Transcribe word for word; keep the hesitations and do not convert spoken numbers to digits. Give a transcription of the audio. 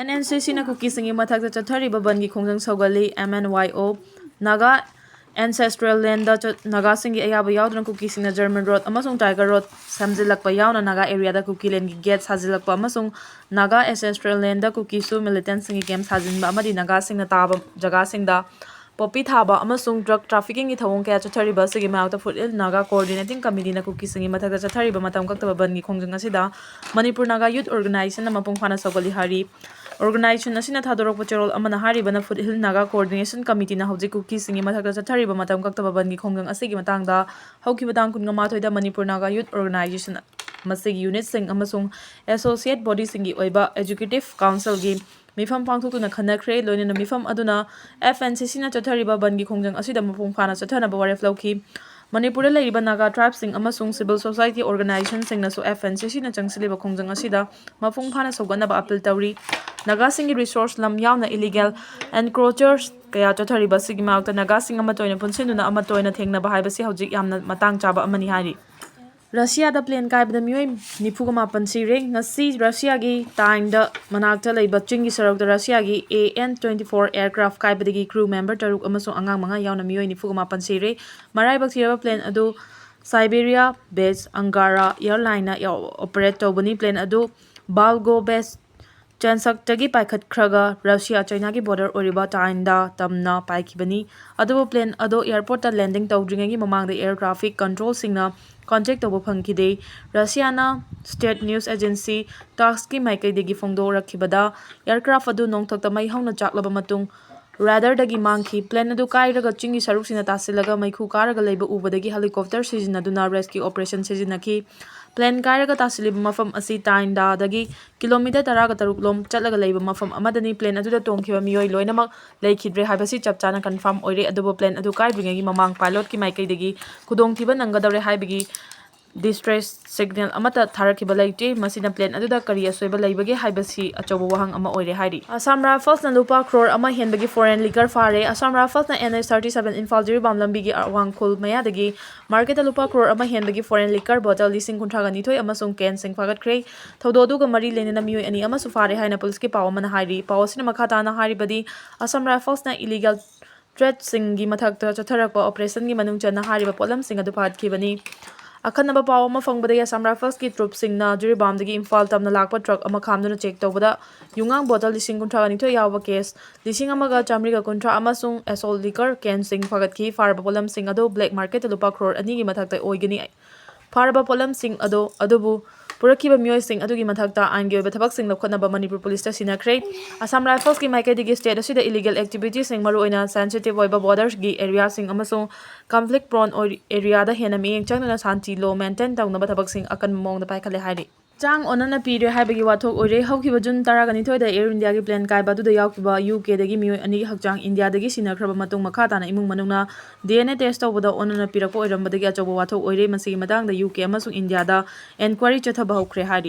And and C ꯁꯤꯅ ꯀꯨꯀꯤꯁꯤꯡꯒꯤ ꯃꯊꯛꯇ ꯆꯠꯊꯔꯤꯕ ꯕꯟꯒꯤ ꯈꯣꯡꯖꯪ ꯁꯧꯒꯠꯂꯤ꯫ ꯑꯦꯝ ꯑꯦꯟ ꯋꯥꯏ ꯑꯣ ꯅꯥꯒꯥ ꯑꯦꯟꯁꯦꯁꯇ꯭ꯔꯦꯜ ꯂꯦꯟꯗ ꯆꯠ-, ꯅꯥꯒꯥꯁꯤꯡꯒꯤ ꯑꯌꯥꯕ ꯌꯥꯎꯗꯅ ꯀꯨꯀꯤꯁꯤꯡꯅ ꯖꯔꯃꯟ ꯔꯣꯗ ꯑꯃꯁꯨꯡ ꯇꯥꯏꯒꯔ ꯔꯣꯗ ꯁꯦꯝꯖꯤꯜꯂꯛꯄ ꯌꯥꯎꯅ ꯅꯥꯒꯥ ꯑꯦꯔꯤꯌꯥꯗ ꯀꯨꯀꯤ ꯂꯦꯟꯒꯤ ꯒꯦꯠ ꯁꯥꯖꯤꯜꯂꯛꯄ ꯑꯃꯁꯨꯡ ꯅꯥꯒꯥ ꯑꯦꯟꯁꯦꯁꯇ꯭ꯔꯦꯜ ꯂꯦꯟꯗ ꯀꯨꯀꯤꯁꯨ ꯃꯤꯂꯤꯇꯦꯟꯁꯤꯡꯒꯤ ꯀꯦꯝꯞ ꯁꯥꯖꯤꯟꯕ ꯑꯃꯗꯤ ꯅꯥꯒꯥꯁꯤꯡꯅ ꯇꯥꯕ ꯖꯒꯥꯁꯤꯡꯗ ꯄꯣꯄꯤ ꯊꯥꯕ ꯑꯃꯁꯨꯡ ꯗ꯭ꯔꯒ ꯇ꯭ꯔꯥꯐꯤꯀꯤꯡꯒꯤ ꯊꯧꯑꯣꯡ ꯀꯌꯥ ꯆꯠꯊꯔꯤꯕ ꯑꯁꯤꯒꯤ ꯃꯥꯌꯣꯛꯇ ꯐꯨꯠ ꯍꯤꯜ ꯅꯥꯒꯥ ꯀꯣꯑꯣꯔꯗꯤꯅꯦꯇꯤꯡ ꯀꯃꯤꯇꯤꯅ ꯀꯨꯀꯤꯁꯤꯡꯒꯤ ꯃꯊꯛꯇ ꯆꯠꯊꯔꯤꯕ ꯃꯇꯝ ꯀꯛꯇꯕ ꯕꯟꯒꯤ ꯈꯣꯡꯖꯪ ꯑꯁꯤꯗ ꯃꯅꯤꯄꯨꯔ ꯅꯥꯒꯥ ꯌꯨꯠ ꯑꯣꯔꯒꯅꯥꯏꯖꯦꯁꯟꯅ ꯃꯄꯨꯡ ꯐꯥꯅ ꯁꯧꯒꯠꯂꯤ ꯍꯥꯏꯔꯤ꯫ ꯑꯣꯔꯒꯅꯥꯏꯖꯦꯁꯟ ꯑꯁꯤꯅ ꯊꯥꯗꯣꯔꯛꯄ ꯆꯦꯔꯣꯜ ꯑꯃꯅ ꯍꯥꯏꯔꯤꯕꯅ ꯐꯨꯠ ꯍꯤꯜ ꯅꯥꯒꯥ ꯀꯣꯑꯣꯔꯗꯤꯅꯦꯁꯟ ꯀꯃꯤꯇꯤꯅ ꯍꯧꯖꯤꯛ ꯀꯨꯀꯤꯁꯤꯡꯒꯤ ꯃꯊꯛꯇ ꯆꯠꯊꯔꯤꯕ ꯃꯇꯝ ꯀꯛꯇꯕ ꯕꯟꯒꯤ ꯈꯣꯡꯖꯪ ꯑꯁꯤꯒꯤ ꯃꯇꯥꯡꯗ ꯍꯧꯈꯤꯕ ꯇꯥꯡ ꯀꯨꯟꯃꯥꯊꯣꯏꯗ ꯃꯅꯤꯄꯨꯔ ꯅꯥꯒꯥ ꯌꯨꯠ ꯑꯣꯔꯒꯅꯥꯏꯖꯦꯁꯟ, ꯃꯁꯤꯒꯤ ꯌꯨꯅꯤꯠꯁꯤꯡ ꯑꯃꯁꯨꯡ ꯑꯦꯁꯣꯁꯤꯌꯦꯠ ꯕꯣꯗꯤꯁꯤꯡꯒꯤ ꯑꯣꯏꯕ ꯑꯦꯖꯨꯀꯦꯇꯤꯚ ꯀꯥꯎꯟꯁꯤꯜꯒꯤ ꯃꯤꯐꯝ ꯄꯥꯡꯊꯣꯛꯇꯨꯅ ꯈꯟꯅꯈ꯭ꯔꯦ꯫ ꯂꯣꯏꯅꯅ ꯃꯤꯐꯝ ꯑꯗꯨꯅ ꯑꯦꯐ ꯑꯦꯟ ꯁꯤ ꯁꯤꯅ ꯆꯠꯊꯔꯤꯕ ꯕꯟꯒꯤ ꯈꯣꯡꯖꯪ ꯑꯁꯤꯗ ꯃꯄꯨꯡ ꯐꯥꯅ ꯆꯠꯊꯅꯕ ꯋꯥꯔꯦꯞ ꯂꯧꯈꯤ꯫ ꯃꯅꯤꯄꯨꯔꯗ ꯂꯩꯔꯤꯕ ꯅꯥꯒꯥ ꯇ꯭ꯔꯥꯏꯕꯁꯤꯡ ꯑꯃꯁꯨꯡ ꯁꯤꯚꯤꯜ ꯁꯣꯁꯥꯏꯇꯤ ꯑꯣꯔꯒꯅꯥꯏꯖꯦꯁꯟꯁꯤꯡꯅꯁꯨ ꯑꯦꯐ ꯑꯦꯟ ꯁꯤ ꯁꯤꯅ ꯆꯪꯁꯤꯜꯂꯤꯕ ꯈꯣꯡꯖꯪ ꯑꯁꯤꯗ ꯃꯄꯨꯡ ꯐꯥꯅ ꯁꯧꯒꯠꯅꯕ ꯑꯄꯤꯜ ꯇꯧꯔꯤ꯫ ꯅꯥꯒꯥꯁꯤꯡꯒꯤ ꯔꯤꯁꯣꯔꯁ ꯂꯝ ꯌꯥꯎꯅ ꯏꯂꯤꯒꯦꯜ ꯑꯦꯟꯀ꯭ꯔꯣꯆꯔꯁ ꯀꯌꯥ ꯆꯠꯊꯔꯤꯕ ꯑꯁꯤꯒꯤ ꯃꯥꯌꯣꯛꯇ ꯅꯥꯒꯥꯁꯤꯡ ꯑꯃꯠꯇ ꯑꯣꯏꯅ ꯄꯨꯟꯁꯤꯟꯗꯨꯅ ꯑꯃꯠꯇ ꯑꯣꯏꯅ ꯊꯦꯡꯅꯕ ꯍꯥꯏꯕꯁꯤ ꯍꯧꯖꯤꯛ ꯌꯥꯝꯅ ꯃꯇꯥꯡ ꯆꯥꯕ ꯑꯃꯅꯤ ꯍꯥꯏꯔꯤ꯫ ꯔꯁꯤꯌꯥꯗ ꯄ꯭ꯂꯦꯟ ꯀꯥꯏꯕꯗ ꯃꯤꯑꯣꯏ ꯅꯤꯐꯨꯒ ꯃꯥꯄꯟ ꯁꯤꯔꯦ꯫ ꯉꯁꯤ ꯔꯁꯤꯌꯥꯒꯤ ꯇꯥꯏꯟꯗ ꯃꯅꯥꯛꯇ ꯂꯩꯕ ꯆꯤꯡꯒꯤ ꯁꯔꯨꯛꯇ ꯔꯁꯤꯌꯥꯒꯤ A N twenty four aircraft ꯀꯥꯏꯕꯗꯒꯤ ꯀ꯭ꯔꯨ ꯃꯦꯝꯕꯔ ꯇꯔꯨꯛ ꯑꯃꯁꯨꯡ ꯑꯉꯥꯡ ꯃꯉꯥ ꯌꯥꯎꯅ ꯃꯤꯑꯣꯏ ꯅꯤꯐꯨꯒ ꯃꯥꯄꯟ ꯁꯤꯔꯦ꯫ ꯃꯔꯥꯏꯕꯛ ꯊꯤꯔꯕ ꯄ꯭ꯂꯦꯟ ꯑꯗꯨ ꯁꯥꯏꯕꯦꯔꯤꯌꯥ ꯕꯦꯁ ꯑꯪꯒꯥꯔꯥ ꯑꯦꯌꯔꯂꯥꯏꯟꯅ ꯑꯣꯄꯔꯦꯠ ꯇꯧꯕꯅꯤ꯫ ꯄ꯭ꯂꯦꯟ ꯑꯗꯨ ꯕꯥꯜꯒꯣ ꯕꯦꯁ ꯆꯦꯟꯁꯛꯇꯒꯤ ꯄꯥꯏꯈꯠꯈ꯭ꯔꯒ ꯔꯁꯤꯌꯥ ꯆꯩꯅꯥꯒꯤ ꯕꯣꯔꯗꯔ ꯑꯣꯏꯔꯤꯕ ꯇꯥꯏꯟꯗꯥ ꯇꯝꯅ ꯄꯥꯏꯈꯤꯕꯅꯤ꯫ ꯑꯗꯨꯕꯨ ꯄ꯭ꯂꯦꯟ ꯑꯗꯨ ꯑꯦꯌꯔꯄꯣꯔꯠꯇ ꯂꯦꯟꯗꯤꯡ ꯇꯧꯗ꯭ꯔꯤꯉꯩꯒꯤ ꯃꯃꯥꯡꯗ ꯑꯦꯌꯔ ꯇ꯭ꯔꯥꯐꯤꯛ ꯀꯟꯇ꯭ꯔꯣꯜꯁꯤꯡꯅ ꯀꯟꯇꯦꯛ ꯇꯧꯕ ꯐꯪꯈꯤꯗꯦ꯫ ꯔꯁꯤꯌꯥꯅ ꯁ꯭ꯇꯦꯠ ꯅ꯭ꯌꯨꯁ ꯑꯦꯖꯦꯟꯁꯤ ꯇꯥꯁꯀꯤ ꯃꯥꯏꯀꯩꯗꯒꯤ ꯐꯣꯡꯗꯣꯔꯛꯈꯤꯕꯗ, ꯑꯦꯌꯔꯀ꯭ꯔꯥꯐ ꯑꯗꯨ ꯅꯣꯡꯊꯛꯇ ꯃꯩ ꯍꯧꯅ ꯆꯥꯛꯂꯕ ꯃꯇꯨꯡ ꯔꯥꯗꯥꯔꯗꯒꯤ ꯃꯥꯡꯈꯤ꯫ ꯄ꯭ꯂꯦꯟ ꯑꯗꯨ ꯀꯥꯏꯔꯒ ꯆꯤꯡꯒꯤ ꯁꯔꯨꯛꯁꯤꯡꯅ ꯇꯥꯁꯤꯜꯂꯒ ꯃꯩꯈꯨ ꯀꯥꯔꯒ ꯂꯩꯕ ꯎꯕꯗꯒꯤ ꯍꯦꯂꯤꯀꯣꯞꯇꯔ ꯁꯤꯖꯤꯟꯅꯗꯨꯅ ꯔꯦꯁꯀ꯭ꯌꯨ ꯑꯣꯄꯔꯦꯁꯟ ꯁꯤꯖꯤꯟꯅꯈꯤ꯫ ꯄ꯭ꯂꯦꯟ ꯀꯥꯏꯔꯒ ꯇꯥꯁꯤꯜꯂꯤꯕ ꯃꯐꯝ ꯑꯁꯤ ꯇꯥꯏꯟꯗꯥꯗꯒꯤ ꯀꯤꯂꯣꯃꯤꯇꯔ ꯇꯔꯥꯒ ꯇꯔꯨꯛ ꯂꯣꯝ ꯆꯠꯂꯒ ꯂꯩꯕ ꯃꯐꯝ ꯑꯃꯗꯅꯤ꯫ ꯄ꯭ꯂꯦꯟ ꯑꯗꯨꯗ ꯇꯣꯡꯈꯤꯕ ꯃꯤꯑꯣꯏ ꯂꯣꯏꯅꯃꯛ ꯂꯩꯈꯤꯗ꯭ꯔꯦ ꯍꯥꯏꯕꯁꯤ ꯆꯞ ꯆꯥꯅ ꯀꯟꯐꯥꯔꯝ ꯑꯣꯏꯔꯦ, ꯑꯗꯨꯕꯨ ꯄ꯭ꯂꯦꯟ ꯑꯗꯨ ꯀꯥꯏꯗ꯭ꯔꯤꯉꯩꯒꯤ ꯃꯃꯥꯡ ꯄꯥꯏꯂꯣꯠꯀꯤ ꯃꯥꯏꯀꯩꯗꯒꯤ ꯈꯨꯗꯣꯡꯊꯤꯕ ꯅꯪꯒꯗꯧꯔꯦ ꯍꯥꯏꯕꯒꯤ distress signal ꯑꯃꯠꯇ ꯊꯥꯔꯛꯈꯤꯕ ꯂꯩꯇꯦ꯫ ꯃꯁꯤꯅ plane ꯑꯗꯨꯗ ꯀꯔꯤ ꯑꯁꯣꯏꯕ ꯂꯩꯕꯒꯦ ꯍꯥꯏꯕꯁꯤ ꯑꯆꯧꯕ ꯋꯥꯍꯪ ꯑꯃ ꯑꯣꯏꯔꯦ ꯍꯥꯏꯔꯤ꯫ Assam Riflesꯅ ꯂꯨꯄꯥ crore ꯑꯃ ꯍꯦꯟꯕꯒꯤ foreign liquor ꯐꯥꯔꯦ꯫ Assam Riflesꯅ N H thirty seven Imphal Jiribam ꯂꯝꯕꯤꯒꯤ ꯑꯋꯥꯡꯈꯨꯜ ꯃꯌꯥꯗꯒꯤ marketꯇ ꯂꯨꯄꯥ crore ꯑꯃ ꯍꯦꯟꯕꯒꯤ foreign liquor bottle ꯂꯤꯁꯤꯡ ꯀꯨꯟꯊ꯭ꯔꯥꯒ ꯅꯤꯊꯣꯏ ꯑꯃꯁꯨꯡ canꯁꯤꯡ ꯐꯥꯒꯠꯈ꯭ꯔꯦ꯫ ꯊꯧꯗꯣꯛ ꯑꯗꯨꯒ ꯃꯔꯤ ꯂꯩꯅꯅ ꯃꯤꯑꯣꯏ ꯑꯅꯤ ꯑꯃꯁꯨ ꯐꯥꯔꯦ ꯍꯥꯏꯅ policeꯀꯤ ꯄꯥꯎ ꯑꯃꯅ ꯍꯥꯏꯔꯤ꯫ ꯄꯥꯎ ꯑꯁꯤꯅ ꯃꯈꯥ ꯇꯥꯅ ꯍꯥꯏꯔꯤꯕꯗꯤ, Assam Riflesꯅ illegal tradeꯁꯤꯡꯒꯤ ꯃꯊꯛꯇ ꯆꯠꯊꯔꯛꯄ operationꯒꯤ ꯃꯅꯨꯡ ꯆꯟꯅ ꯍꯥꯏꯔꯤꯕ ꯄꯣꯠꯂꯝꯁꯤꯡ ꯑꯗꯨ ꯐꯥꯒꯠꯈꯤꯕꯅꯤ꯫ ꯑꯈꯟꯅꯕ ꯄꯥꯎ ꯑꯃ ꯐꯪꯕꯗꯒꯤ Assam Riflesꯀꯤ troopꯁꯤꯡꯅ ꯖꯤꯔꯤꯕꯥꯝꯗꯒꯤ ꯏꯝꯐꯥꯜ ꯇꯝꯅ ꯂꯥꯛꯄ truck ꯑꯃ ꯈꯥꯝꯗꯨꯅ check ꯇꯧꯕꯗ ꯌꯨꯉꯥꯡ bottle ꯂꯤꯁꯤꯡ ꯀꯨꯟꯊ꯭ꯔꯥꯒ ꯅꯤꯊꯣꯏ ꯌꯥꯎꯕ case ꯂꯤꯁꯤꯡ ꯑꯃꯒ ꯆꯥꯃꯔꯤꯒ ꯀꯨꯟꯊ꯭ꯔꯥ ꯑꯃꯁꯨꯡ assault liquor canꯁꯤꯡ ꯐꯥꯒꯠꯈꯤ꯫ ꯐꯥꯔꯕ ꯄꯣꯠꯂꯝꯁꯤꯡ ꯑꯗꯨ black marketꯇ ꯂꯨꯄꯥ crore ꯑꯅꯤꯒꯤ ꯃꯊꯛꯇ ꯑꯣꯏꯒꯅꯤ꯫ ꯐꯥꯔꯕ ꯄꯣꯠꯂꯝꯁꯤꯡ ꯑꯗꯨ, ꯑꯗꯨꯕꯨ ꯄꯨꯔꯛꯈꯤꯕ ꯃꯤꯑꯣꯏꯁꯤꯡ ꯑꯗꯨꯒꯤ ꯃꯊꯛꯇ ꯑꯥꯏꯟꯒꯤ ꯑꯣꯏꯕ ꯊꯕꯛꯁꯤꯡ ꯂꯧꯈꯠꯅꯕ ꯃꯅꯤꯄꯨꯔ policeꯇ ꯁꯤꯟꯅꯈ꯭ꯔꯦ꯫ Assam Riflesꯀꯤ ꯃꯥꯏꯀꯩꯗꯒꯤ state ꯑꯁꯤꯗ illegal activitiesꯁꯤꯡ, ꯃꯔꯨꯑꯣꯏꯅ sensitive ꯑꯣꯏꯕ borderꯒꯤ areaꯁꯤꯡ ꯑꯃꯁꯨꯡ conflict prone ꯑꯣꯏ-, areaꯗ ꯍꯦꯟꯅ ꯃꯤꯠꯌꯦꯡ ꯆꯪꯗꯨꯅ ꯁꯥꯟꯇꯤ law maintain ꯇꯧꯅꯕ ꯊꯕꯛꯁꯤꯡ ꯑꯀꯟꯕ ꯃꯑꯣꯡꯗ ꯄꯥꯏꯈꯠꯂꯦ ꯍꯥꯏꯔꯤ꯫ ꯍꯛꯆꯥꯡ ꯑꯣꯟꯅꯅ ꯄꯤꯔꯦ ꯍꯥꯏꯕꯒꯤ ꯋꯥꯊꯣꯛ ꯑꯣꯏꯔꯦ꯫ ꯍꯧꯈꯤꯕ June ꯇꯔꯥꯒ ꯅꯤꯊꯣꯏꯗ Air Indiaꯒꯤ plane ꯀꯥꯏꯕ ꯑꯗꯨꯗ ꯌꯥꯎꯈꯤꯕ UKꯗꯒꯤ ꯃꯤꯑꯣꯏ ꯑꯅꯤꯒꯤ ꯍꯛꯆꯥꯡ ꯏꯟꯗꯤꯌꯥꯗꯒꯤ ꯁꯤꯟꯅꯈ꯭ꯔꯕ ꯃꯇꯨꯡ ꯃꯈꯥ ꯇꯥꯅ ꯏꯃꯨꯡ ꯃꯅꯨꯡꯅ DNA test ꯇꯧꯕꯗ ꯑꯣꯟꯅꯅ ꯄꯤꯔꯛꯄ ꯑꯣꯏꯔꯝꯕꯗꯒꯤ ꯑꯆꯧꯕ ꯋꯥꯊꯣꯛ ꯑꯣꯏꯔꯦ꯫ ꯃꯁꯤꯒꯤ ꯃꯇꯥꯡꯗ UK ꯑꯃꯁꯨꯡ ꯏꯟꯗꯤꯌꯥꯗ enquiry ꯆꯠꯊꯕ ꯍꯧꯈ꯭ꯔꯦ ꯍꯥꯏꯔꯤ꯫